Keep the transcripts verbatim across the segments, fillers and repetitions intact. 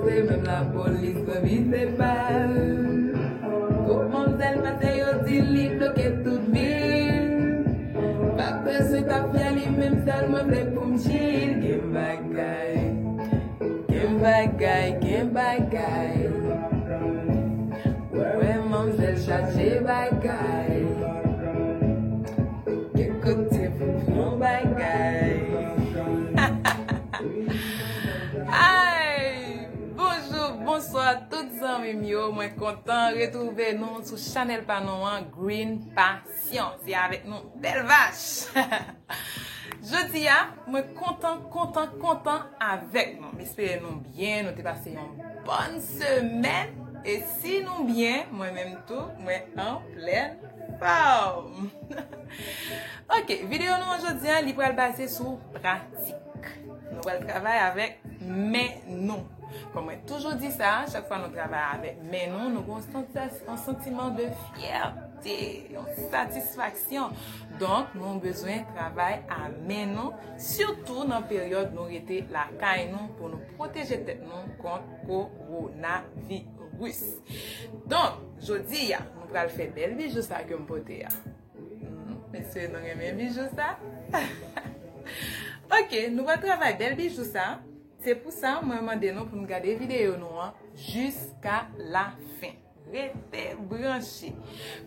Menm lapolis pran vide bal. Tout manmzèl pase yo di li bloke tout vil. Pa bezwen ta fè li menm sèl mwen vle pou m chill. Gen bagay, gen bagay, gen bagay. Wè manmzèl chaje bagay. Gen kote pou pran bagay. Ay! Bonjou, bonswa tout zanmi m yo. Mwen kontan retwouve nou sou chanèl pa nou an, Green Passion. Se avèk nou, Bèl Vach. Jodi a, mwen kontan, kontan, kontan avèk nou. M espere nou byen, nou te pase yon bòn semèn. E si nou byen, mwen menm tou, mwen an plèn fòm. Ok, videyo nou an jodi a, li pral baze sou pratik. Nou pral travay avèk men nou. Kòm mwen toujou di sa, chak fwa nou travay avèk men nou, nou gen yon sansa-, yon santiman de fyète, yon satisfaksyon. Donk, nou bezwen travay a men nou, sitou nan peryòd nou rete lakay nou pou nou pwoteje tèt nou kont kowonaviris. Donk, jodi a, nou pral fè bèl bijou sa ke m pote a. Hmm, mesye, nou renmen bijou sa? Ok, nou pral travay bèl bijou sa. Se pou sa, mwen mande nou pou nou gade videyo nou an jiska lafen. Rete branche.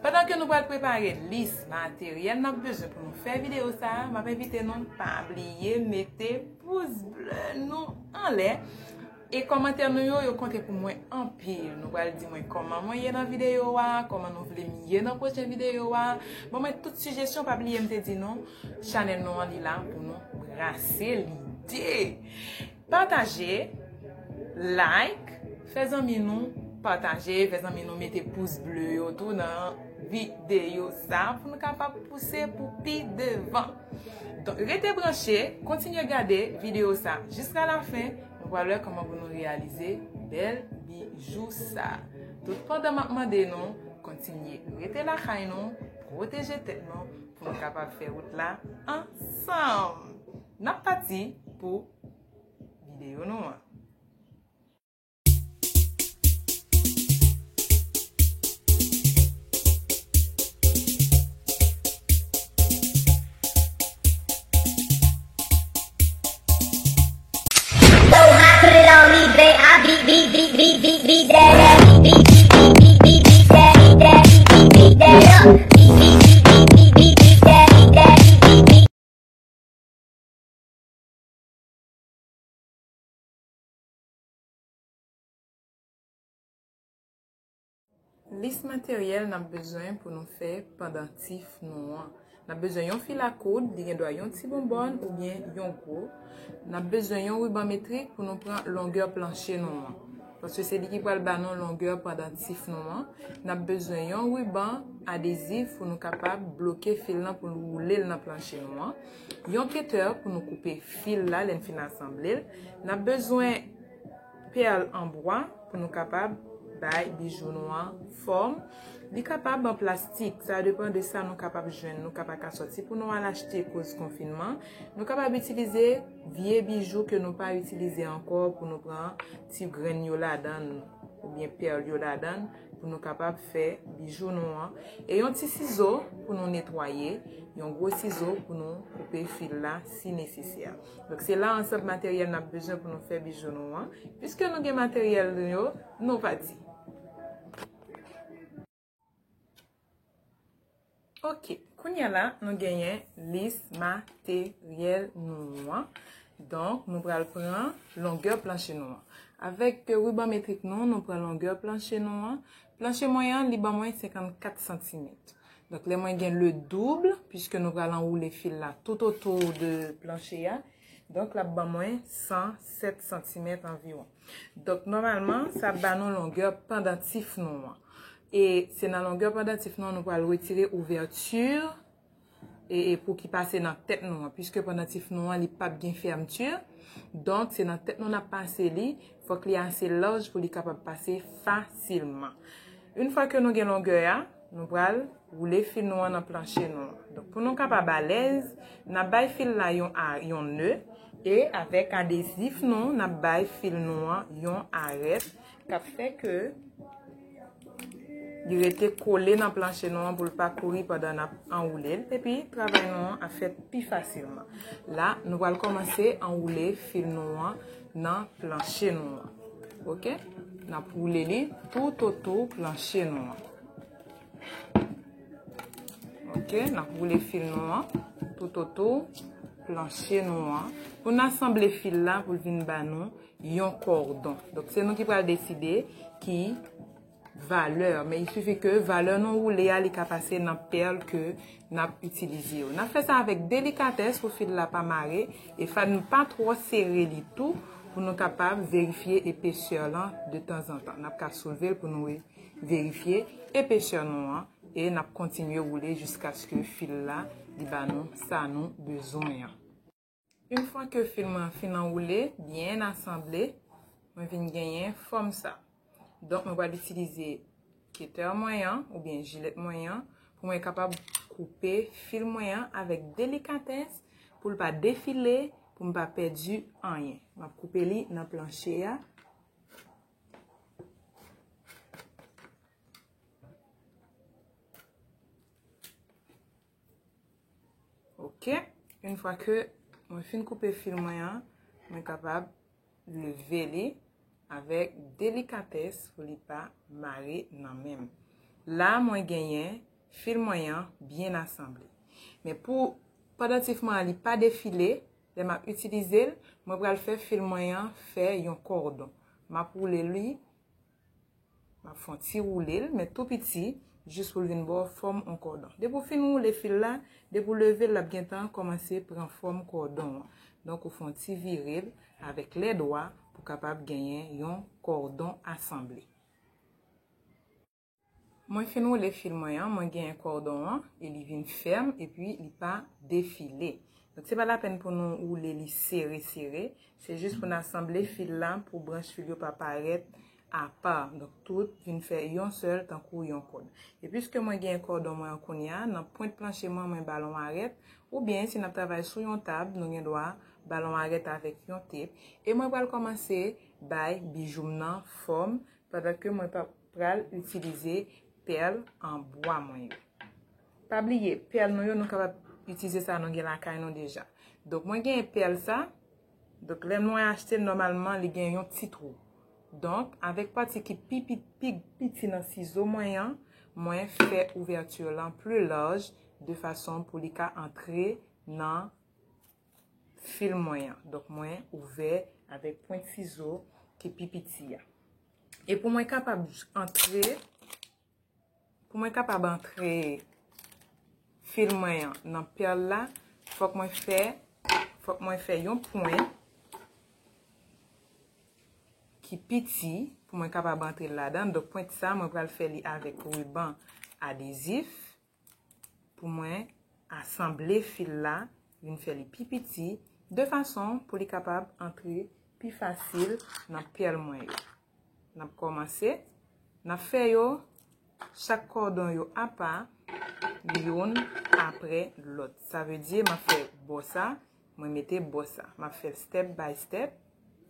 Pandan ke nou pral prepare lis materyèl n ap bezwen pou nou fè videyo sa a, m ap envite nou pa bliye mete pous ble nou anlè. E kòmantè nou yo, yo konte pou mwen anpil. Nou pral di mwen kòman mwen ye nan videyo a, kòman nou vle m ye nan pwochen videyo a. Ban mwen tout sijesyon, pa bliye m te di nou, chanèl nou an li la pou nou brase lide. Pataje, like, fè zanmi nou pataje, fè zanmi nou mete pous ble yo tou nan videyo sa pou nou kapab pouse pou pi devan. Donk, rete branche, kontinye gade videyo sa jiska lafen, nou pral wè kòman pou nou reyalize bèl bijou sa. Tout pandan m ap mande nou kontinye rete lakay nou, pwoteje tèt nou pou nou kapab fè wout la ansanm. N ap pati pou videyo nou an. Lis materyèl n ap bezwen pou nou fè pandantif nou an. N ap bezwen yon fil a koud, li gen dwa yon ti bonbòn oubyen yon gwo. N ap bezwen yon riban metrik pou nou pran longè planche nou an. Paske se li ki pral ba nou longè pandantif nou an. N ap bezwen yon riban adezif pou nou kapab bloke fil lan pou nou woule l nan planche nou an. Yon ketè pou nou koupe fil la lè n fin asanble l. N ap bezwen pèl an bwa pou nou kapab bay bijou nou an fòm. Li kapab an plastik, sa depann de sa nou kapab jwenn. Nou ka pa ka sòti pou nou al achte koz konfinman. Nou kapab itilize vye bijou ke nou pa itilize ankò pou nou pran ti grenn yo ladan l oubyen pèl yo ladan l pou nou kapab fè bijou nou an. E yon ti sizo pou nou netwaye, yon gwo sizo pou nou koupe fil la si nesesè. Donk, se la ansanm materyèl n ap bezwen pou nou fè bijou nou an. Piske nou gen materyèl nou yo, nou pati. Ok, kounye a la, nou genyen lis materyèl nou an. Donk, nou pral pran longè planche nou an. Avèk riban metrik nou, nou pran longè planche nou an. Planche mwen an, li ban mwen senkannkat santimèt. Donk, lè mwen gen le double, piske nou pral anwoule fil la tout otou de planche a, donk, l ap ban mwen san sèt santimèt anviwon. Donk, nòmalman, sa ap ba nou longè pandantif nou an. E se nan longè pandantif nou an, nou pral retire ouvèti e, e pou ki pase nan tèt nou an, piske pandantif nou an, li p ap gen fèmti. Donk, se nan tèt nou n ap pase li, fòk li ase laj pou li kapab pase fasilman. Yon fwa ke nou gen longè a, nou pral woule fil nou an nan planche nou an. Donk, pou nou kapab alèz, n ap bay fil la yon a, yon ne, E avèk adezif nou, n ap bay fil nou an yon arèt k ap fè ke li rete kole nan planche nou an pou l pa kouri pandan n ap anwoule l. Epi, travay nou an ap fèt pi fasilman. La, nou pral kòmanse anwoule fil nou an nan planche nou an. Oke? N ap woule li toutotou planche nou an. Oke, n ap woule fil nou an toutotou planche nou an. Pou n asanble fil la, pou l vin ba nou yon kòdon. Donk, se nou ki pral deside ki valè. Men, il suffit ke valè nou woule a, li ka pase nan pèl ke n ap itilize yo. N ap fè sa avèk delikatès pou fil la pa mare, e fad nou pa twò sere li tou, pou nou kapab verifye epesè lan de tanzantan. N ap ka soulve l pou nou verifye epesè nou an, e n ap kontinye woule jiskaske fil la li ba nou sa nou bezwen an. Yon fwa ke fil mwen an fin anwoule, byen asanble, mwen vin genyen fòm sa. Donk, mwen pral itilize ketè mwen an, oubyen jilèt mwen an, pou mwen kapab koupe fil mwen an avèk delikatès, pou l pa defile, pou m pa pèdi anyen. M ap koupe li nan planche a. Oke. Yon fwa ke mwen fin koupe fil mwen an, mwen kapab leve li avèk delikatès pou li pa mare nan men m. La, mwen genyen fil mwen an byen asanble. Men pou pandantif mwen an li pa defile, lè m ap itilize l, mwen pral fè fil mwen an fè yon kòdon. M ap woule li, m ap fè yon ti woule l, men tou piti, jis pou l vin ba w fòm yon kòdon. Depi w fin woule fil la, depi w leve l, l ap gentan kòmanse pran fòm kòdon an. Donk, ou fè yon ti vire l avèk lè dwa pou kapab genyen yon kòdon asanble. Mwen fin woule fil mwen an, mwen genyen kòdon an, e li vin fèm, epi li pa defile. Donk, se pa lapèn pou nou woule li sere, sere. Se jis pou n asanble fil la, pou branch fil yo pa parèt apa. Donk, tout vin fè yon sèl, tankou yon kòd. E piske mwen genyen kòdon mwen an kounye a, nan pwent planche mwen, mwen ba l yon arèt, oubyen si n ap travay sou yon tab, nou gen dwa ba l yon arèt avèk yon tep. E mwen pral kòmanse bay bijou m nan fòm, pandan ke mwen pa pral itilize pèl an bwa mwen yo. Pa bliye, pèl nou yo, nou kapab itilize sa nou gen lakay nou deja. Donk, mwen gen pèl sa. Donk, lè mwen achte l, nòmalman, li gen yon ti twou. Donk, avèk pati ki pi, pi, pi piti nan sizo mwen an, mwen fè ouvèti lan pli laj, de fason pou li ka antre nan fil mwen an. Donk, mwen ouvè avèk pwent sizo ki pi piti a. E pou mwen kapab antre, pou mwen kapab antre fil mwen an nan pèl la, fòk mwen fè, fòk mwen fè yon pwen ki piti pou mwen kapab antre ladan. Donk, pwent sa, mwen pral fè li avèk riban adezif pou mwen asanble fil la, vin fè li pi piti, de fason pou li kapab antre pi fasil nan pèl mwen yo. N ap kòmanse, n ap fè yo, chak kòdon yo apa, youn apre lòt. Sa vle di, m ap fè bò sa, mwen mete bò sa. M ap fè l step by step,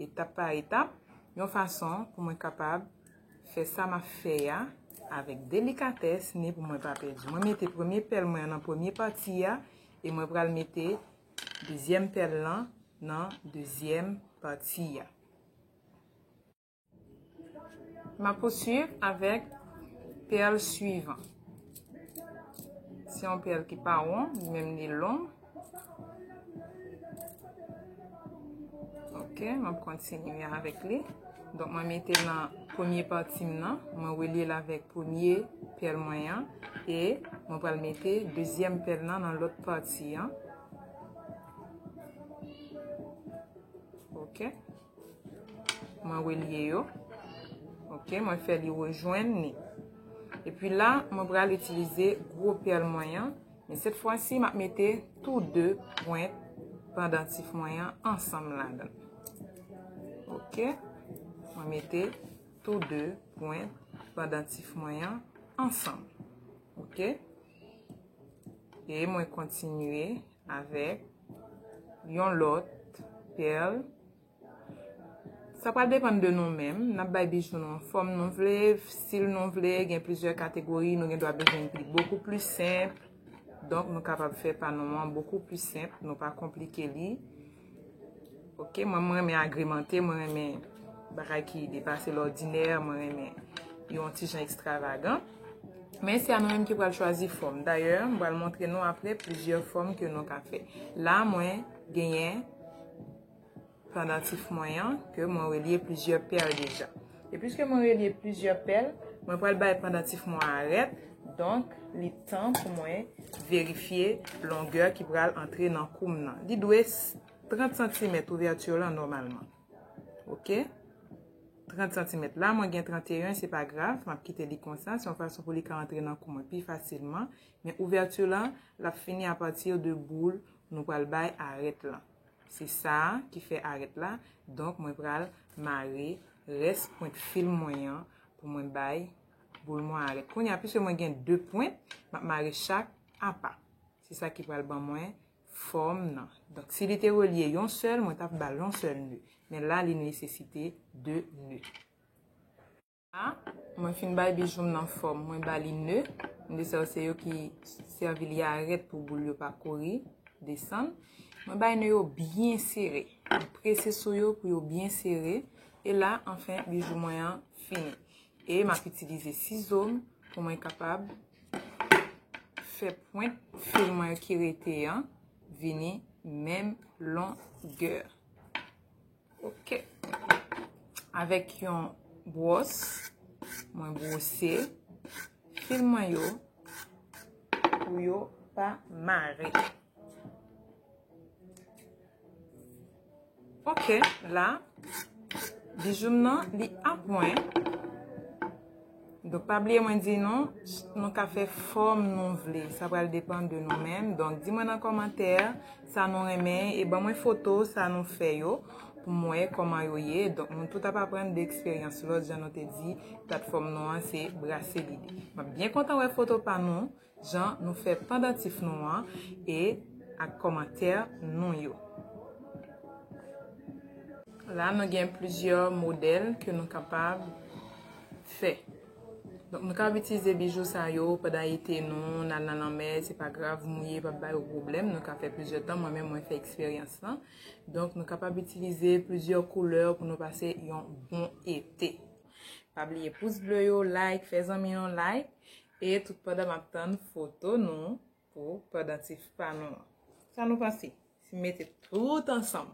etap pa etap, yon fason pou mwen kapab fè sa m ap fè a avèk delikatès, ni pou mwen pa pèdi. Mwen mete premye pèl mwen an nan premye pati a, e mwen pral mete dezyèm pèl lan nan dezyèm pati a. M ap pouswiv avèk pèl swivan. Se yon pèl ki pa won, li menm li long. Ok, m ap kontinye avèk li. Donk, mwen mete l nan premye pati m nan. Mwen relye l avèk premye pèl mwen an. E mwen pral mete dezyèm pèl lan nan lòt pati an. Ok. Mwen relye yo. Ok, mwen fè li rejwenn li. Epi la, mwen pral itilize gwo pèl mwen an. Men sèt fwa si, m ap mete tou de pwent pandantif mwen an ansanm ladan l. Ok. Mwen mete tou de pwent pandantif mwen an ansanm. Ok. E mwen kontinye avèk yon lòt pèl. Sa pral depann de nou menm. N ap bay bijou nou an fòm nou vle, stil nou vle, gen plizyè kategori, nou gen dwa bezwen li bokou pli senp. Donk, nou kapab fè pa nou an bokou pli senp, nou pa konplike li. Ok, mwen, mwen renmen agremante, mwen renmen bagay ki depase lòdinè, mwen renmen yon ti jan ekstravagan. Men se a nou menm ki pral chwazi fòm. Dayè, m pral montre nou apre plizyè fòm ke nou ka fè. La, mwen genyen pandantif mwen an, ke mwen relye plizyè pèl deja. E piske mwen relye plizyè pèl, mwen pral bay pandantif mwen arèt, donk, li tan pou mwen verifye longè ki pral antre nan kou m nan. Li dwe s- trant santimèt ouvèti lan nòmalman. Ok? Trant santimèt. La, mwen gen tranteyen, se pa grav, m ap kite li konsa. Se yon fason pou li ka antre nan kou mwen pi fasilman. Men ouvèti lan, l ap fini apati de boul nou pral bay arèt lan. Se sa ki fè arèt la. Donk, mwen pral mare rès pwent fil mwen an pou mwen bay boul mwen arèt. Kounye a, piske mwen gen de pwent, m ap mare chak apa. Se sa ki pral ban mwen fòm nan. Donk, si li te relye yon sèl, mwen t ap ba l yon sèl ne. Men la, li nesesite de ne. La, mwen fin bay bijou m nan fòm. Mwen ba li ne. M de sa yo se yo ki sèvi li arèt pou boul yo pa kouri, desann. Mwen bay ne yo byen sere. Mwen prese sou yo pou yo byen sere. E la, anfen, bijou mwen an fini. E m ap itilize sizo m pou mwen kapab fè pwent fil mwen ki rete an vini menm longè. Ok. Avèk yon bwòs, mwen bwose fil mwen yo pou yo pa mare. Ok, la, bijou m nan, li a pwen. Donk, pa bliye mwen di nou, nou ka fè fòm nou vle. Sa pral depann de nou menm. Donk, di mwen nan kòmantè sa nou renmen e ban mwen foto sa nou fè yo pou m wè kòman yo ye. Donk, nou tout ap aprann de eksperyans lòt, jan nou te di, platfòm nou an se Brase Lide. M ap byen kontan wè foto pa nou, jan nou fè pandantif nou an e ak kòmantè nou yo. La, nou gen plizyè modèl ke nou kapab fè. Donk, nou kapab itilize bijou sa yo pandan ete nou, n al nan lanmè, se pa grav, mouye, p ap bay ou pwoblèm. Nou ka fè plizyè tan, mwen menm, mwen fè eksperyans lan. Donk, nou kapab itilize plizyè koulè pou nou pase yon bon ete. Pa bliye pous ble yo, like, fè zanmi nou like. E tout pandan m ap tann foto nou pou pandantif pa nou an. Sa nou panse? Si m mete tout ansanm.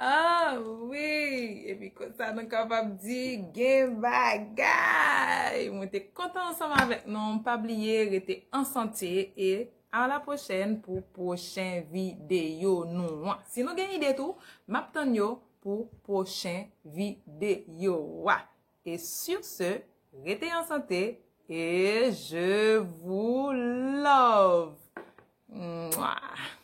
Ah wi! Epi konsa nou kapab di gen bagay! Mwen te kontan ansanm avèk nou. Pa bliye rete an sante e a la pwochèn pou pwochen videyo nou an. Si nou gen ide tou, m ap tann yo pou pwochen videyo a. Et sur ce, restez en santé et je vous love. Mouah.